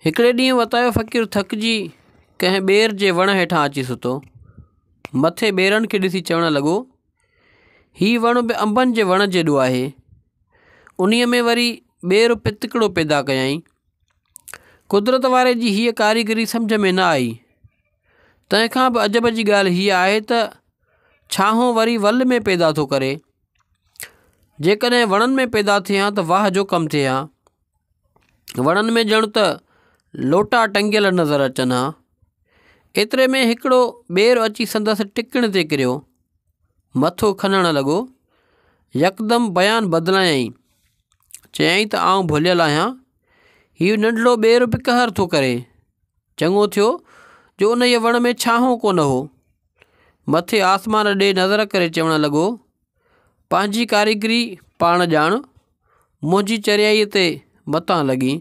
هڪڙي ڏينهن وتايو فقير ٿڪجي ڪنهن ٻير جي وڻ هيٺان اچي ستو. مٿي ٻيرن کي ڏسي چوڻ لڳو، هي وڻ به انبن جي وڻ جيڏو آهي. انهيء ۾ وري ٻير پتڪڙو پيدا ڪيائين. قدرت واري جي هيء ڪاريگري سمجهه ۾ نه آئي. تنهن کان به عجب جي ڳالهه هيء آهي ته ڇانهون وري ول ۾ پيدا ٿو ڪري. جيڪڏهن وڻن ۾ پيدا ٿئي ها ته واهه جو ڪم ٿئي ها. وڻن ۾ ڄڻ ته لوٽا ٽنگيل نظر اچن ها. ايتري ۾ هڪڙو ٻير اچي سندس ٽڪڻ تي ڪريو. مٿو کنهڻ لڳو. يڪدم بيان بدلايائين. چيائين ته آئون ڀليل آهيان. هيء ننڍڙو ٻير به قهر ٿو ڪري. چڱو ٿيو جو انهيء وڻ ۾ ڇانهون ڪونه هو. مٿي آسمان ڏي نظر ڪري چوڻ لڳو، پنهنجي ڪاريگري پاڻ ڄاڻ. منهنجي چريائيء تي متان لڳين.